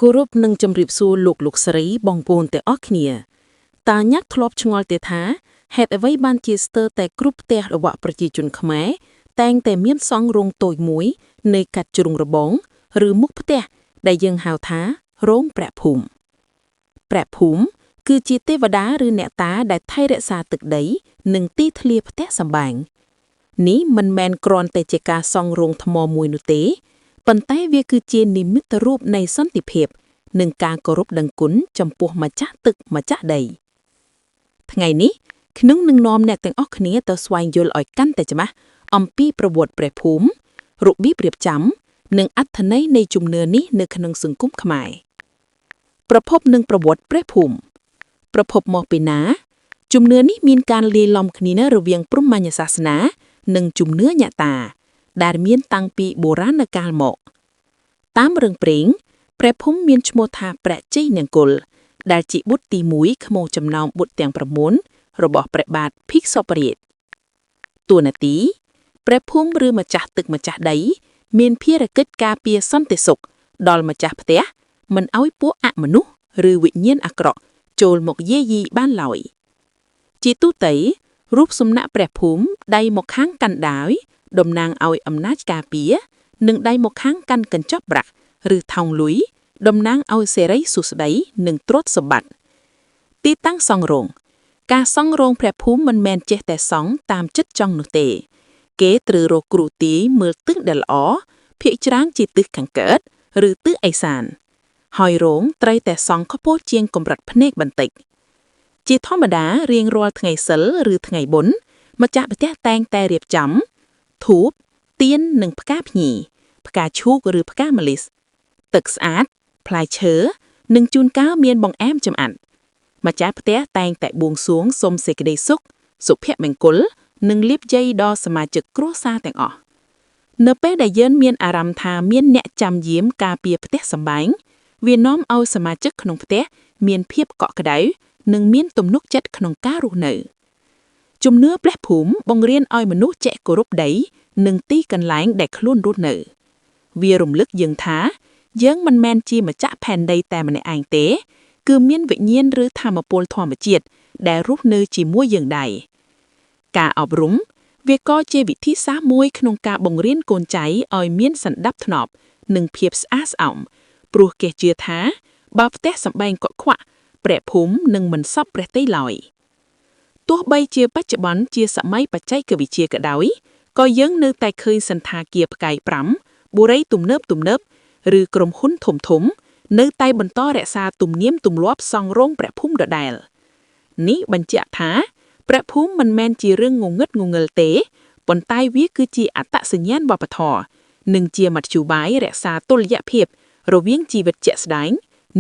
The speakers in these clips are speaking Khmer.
គោរពនិងជម្រាបសួរលោកលោកស្រីបងប្អូនទាំងអស់គ្នាតើញាក់ធ្លាប់ឆ្ងល់ទេថាហេតុអ្វីបានជាស្ទើរតែគ្រប់ផ្ទះរបស់ប្រជាជនខ្មែរតែងតែមានសង់រោងតូចមួយនៅកាត់ជ្រុងរបង ឬមុខផ្ទះដែលយើងហៅថារោងព្រះភូមិព្រះភូមិគឺជាទេវតាឬអ្នកតាដែលថែរក្សាទឹកដី និងទីធ្លាផ្ទះសម្បែងនេះមិនមែនគ្រាន់តែជាការសង់រោងថ្មមួយនោះទេ ប៉ុន្តែវាគឺជានិមិត្តរូបនៃសន្តិភាព និងការគោរពដឹងគុណចំពោះម្ចាស់ទឹកម្ចាស់ដី ថ្ងៃនេះខ្ញុំនឹងនាំអ្នកទាំងអស់គ្នាទៅស្វែងយល់ឲ្យកាន់តែច្បាស់អំពីប្រវត្តិព្រះភូមិរបៀបរៀបចំ និងអត្ថន័យនៃជំនឿនេះនៅក្នុងសង្គមខ្មែរប្រភពនិងប្រវត្តិព្រះភូមិប្រភពមកពីណា ជំនឿនេះមានការលាយឡំគ្នារវាងព្រហ្មញ្ញសាសនា និងជំនឿអ្នកតា ដែលមានតាំងពីបុរាណកាលមក តាមរឿងព្រេងព្រះភូមិមានឈ្មោះថាព្រះជ័យនង្គ័លដែលជាបុត្រទី1ក្នុងចំណោមបុត្រទាំង9របស់ព្រះបាទភិក្សពរាជតួនាទីព្រះភូមិឬម្ចាស់ទឹកម្ចាស់ដី មានភារកិច្ចការពារសន្តិសុខដល់ម្ចាស់ផ្ទះមិនឲ្យពួកអមនុស្សឬវិញ្ញាណអាក្រក់ចូលមកយាយីបានឡើយ ជាទូទៅរូបសំណាកព្រះភូមិដៃមកខាងកាន់ដាវតំណាងឲ្យអំណាចការពារនិងដៃមកខាងកាន់កញ្ចប់ប្រាក់ឬថោងលុយតំណាងឲ្យសេរីសុស្ដីនិងទ្រព្យសម្បត្តិទីតាំងសង់រោងការសង់រោងព្រះភូមិមិនមែនចេះតែសង់តាមចិត្តចង់នោះទេ គេត្រូវរកគ្រូទាយមើលទិសដែលល្អភាគច្រើនជាទិសខាងកើតឬទិសឦសាន ហើយរោងត្រូវតែសង់ខ្ពស់ជាងកម្រិតភ្នែកបន្តិច ជាធម្មតារៀងរាល់ថ្ងៃសីលឬថ្ងៃបុណ្យម្ចាស់ផ្ទះតែងតែរៀបចំធូបទៀននិងផ្កាភ្ញីផ្កាឈូកឬផ្កាម្លិះទឹកស្អាតផ្លែឈើនិងជួនកាលមានបង្អែមចម្អិនម្ចាស់ផ្ទះតែងតែបួងសួងសុំសេចក្តីសុខសុភមង្គល និងលាភជ័យដល់សមាជិកគ្រួសារទាំងអស់នៅពេលដែលយើងមានអារម្មណ៍ថាមានអ្នកចាំយាមការពារផ្ទះសម្បែងវានាំឲ្យសមាជិកក្នុងផ្ទះមានភាពកក់ក្ដៅ និងមានទំនុកចិត្តក្នុងការរស់នៅ ជំនឿព្រះភូមិបង្រៀនឲ្យមនុស្សចេះគោរពដី និងទីកន្លែងដែលខ្លួនរស់នៅ វារំលឹកយើងថា យើងមិនមែនជាម្ចាស់ផែនដីតែម្នាក់ឯងទេ គឺមានវិញ្ញាណឬថាមពលធម្មជាតិដែលរស់នៅជាមួយយើងដែរការអប់រំវាក៏ជាវិធីសាស្ត្រមួយក្នុងការបង្រៀនកូនចៅឲ្យមានសណ្ដាប់ធ្នាប់និងភាពស្អាតស្អំព្រោះគេជឿថា បើផ្ទះសម្បែងកក់ខ្វាក់ព្រះភូមិនឹងមិនសព្វព្រះទ័យឡើយទោះបីជាបច្ចុប្បន្នជាសម័យបច្ចេកវិទ្យាក៏ដោយក៏យើងនៅតែឃើញសណ្ឋាគារផ្កាយ5បុរីទំនើបទំនើបឬក្រុមហ៊ុនធំធំ នៅតែបន្តរក្សាទំនៀមទម្លាប់សង់រោងព្រះភូមិដដែលនេះបញ្ជាក់ថាព្រះភូមិមិនមែនជារឿងងងឹតងងឹលទេប៉ុន្តែវាគឺជាអត្តសញ្ញាណវប្បធម៌និងជាមធ្យោបាយរក្សាតុល្យភាពរវាងជីវិតជាក់ស្ដែង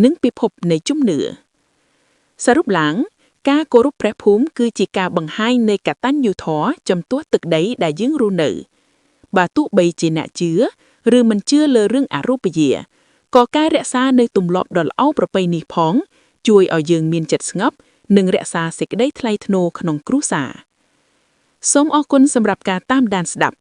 និងពិភពនៃជំនឿសរុបឡើង ការគោរពព្រះភូមិគឺជាការបង្ហាញនៃកតញ្ញូធម៌ចំពោះទឹកដីដែលយើងរស់នៅបើទោះបីជាអ្នកជឿឬមិនជឿលើរឿងអរូបយាក៏ការរក្សានៅទម្លាប់ដ៏ល្អប្រពៃនេះផង ជួយឲ្យយើងមានចិត្តស្ងប់និងរក្សាសេចក្តីថ្លៃថ្នូរក្នុងគ្រួសារសូមអរគុណសម្រាប់ការតាមដានស្ដាប់